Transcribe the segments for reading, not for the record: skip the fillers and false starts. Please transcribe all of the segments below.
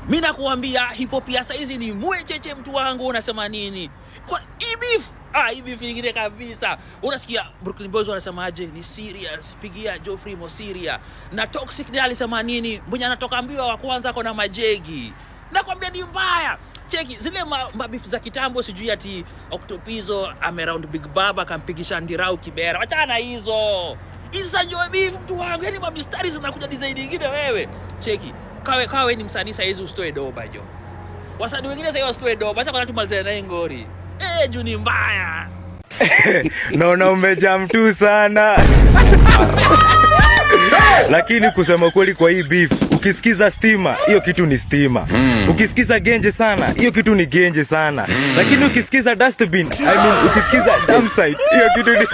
Mi nakuambia hip hop ya saizi ni mwecheche, mtu wangu, unasema nini? Kwa hii beef, ah, hii beef nyingine kabisa. Unasikia Brooklyn Boys wanasemaje? Ni serious, pigia Geoffrey Mosiria. Na Toxic ndiye alisema nini? Mwenye anatoka mbio wa kwanza kona majegi. Nakwambia ni mbaya. Cheki zile mabeef za kitambo, sijui ati Octopizo ameround Big Baba akampigisha Ndirau Kibera. Wachana hizo. Hizo ndio beef, mtu wangu. Yaani mamistari zinakuja design nyingine wewe. Cheki. Kawe ni msanii saizi usitoe doba jo. Wasanii wengine sasa wasitoe doba. Acha kwanza tumalizane na hii ngori. Eh, juu ni mbaya. Naona umejam tu sana, lakini kusema kweli, kwa hii beef, ukisikiza stima, hiyo kitu ni stima. Ukisikiza genje sana, hiyo kitu ni genje sana. Lakini ukisikiza dustbin, I mean, ukisikiza dump site, hiyo kitu ni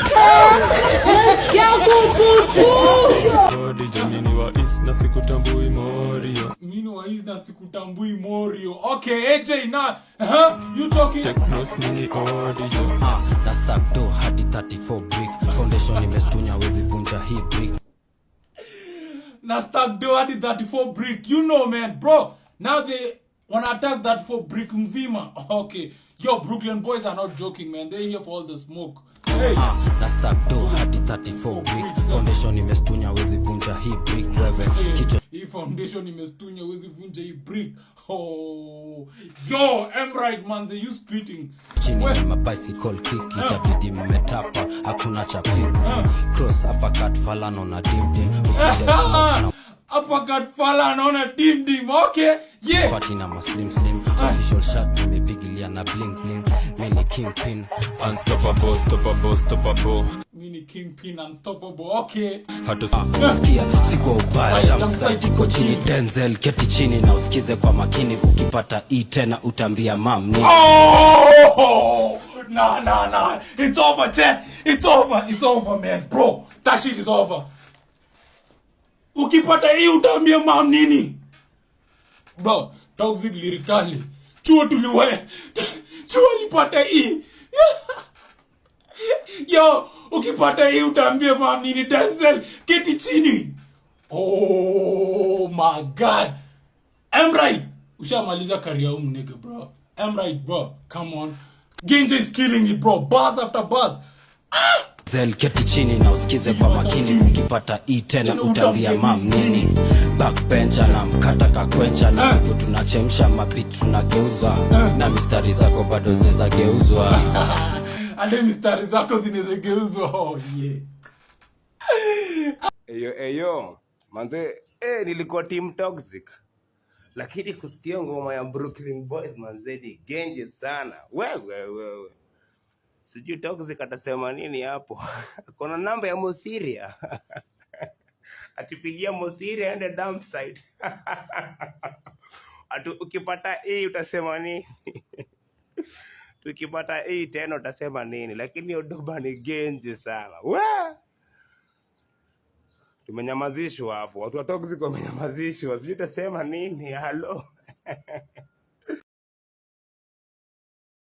DJ mimi wa East na sikutambui morio. Mimi wa East na sikutambui morio. Okay, AJ na huh? You talking? Technos ni audio. Ah, na stack do hadi 34 brick, foundation imestunya, wezi vunja hii brick. Na stack do hadi 34 brick. You know, man, bro. Now they wanna attack 34 brick mzima. Okay. Yo, Brooklyn Boys are not joking, man. They're here for all the smoke. Hey. Ah, na stack do hadi 34 brick, foundation imestunya, wezi vunja hii brick wewe kichwa. Hii foundation imestunya, huwezi vunja hii brick. Oh. Yo, Emright manze, you spitting. Chini We- ni mabicycle kick, itabidi mmetapa, hakuna cha fix. Cross uppercut falano na dim dim ukidai smoke na Uppercut fala anaona dim dim. Okay. Yeah. Fati na maslim slim, official shot nimepigilia na bling bling, mini kingpin. Unstoppable, stoppable, stoppable. Mini kingpin, unstoppable. Okay. Hatu Sikia, si kwa ubaya, dump site iko chini. Denzel, keti chini na usikize kwa makini, ukipata e tena utambia mam ni Oh! Nah, nah, nah. It's over, chat. It's over. It's over, man. Bro, that shit is over. Ukipata hii utaambia mam nini? Bro, Toxic Lyrikali. Chuo tuliwe. Chuo alipata hii. Yo, ukipata hii utaambia mam nini? Denzel, keti chini. Oh my God. Emright. Ushamaliza career huu nigga, bro. Emright, bro. Come on. Genje is killing it, bro. Bars after bars. Zel, keti chini na usikize kwa makini, ukipata e tena utaambia mam nini? Backbencher na mkata kakwencha na huku tunachemsha mabit, tunageuza na mistari zako bado zinaweza geuzwa. Hadi mistari zako zinawezageuzwa. Oh, yeah. Eyo eyo manze, nilikuwa team Toxic, lakini kusikia ngoma ya Brooklyn Boys, manze, ni genje sana. Wewe wewe, sijui Toxic atasema nini hapo. Kuna namba ya Mosiria, atipigia Mosiria aende dump site. Atu, ukipata hii utasema nini? Tukipata hii tena utasema nini? Lakini hiyo doba ni genje sana. We! Tumenyamazishwa hapo, watu wa Toxic wamenyamazishwa, sijui utasema nini. Halo.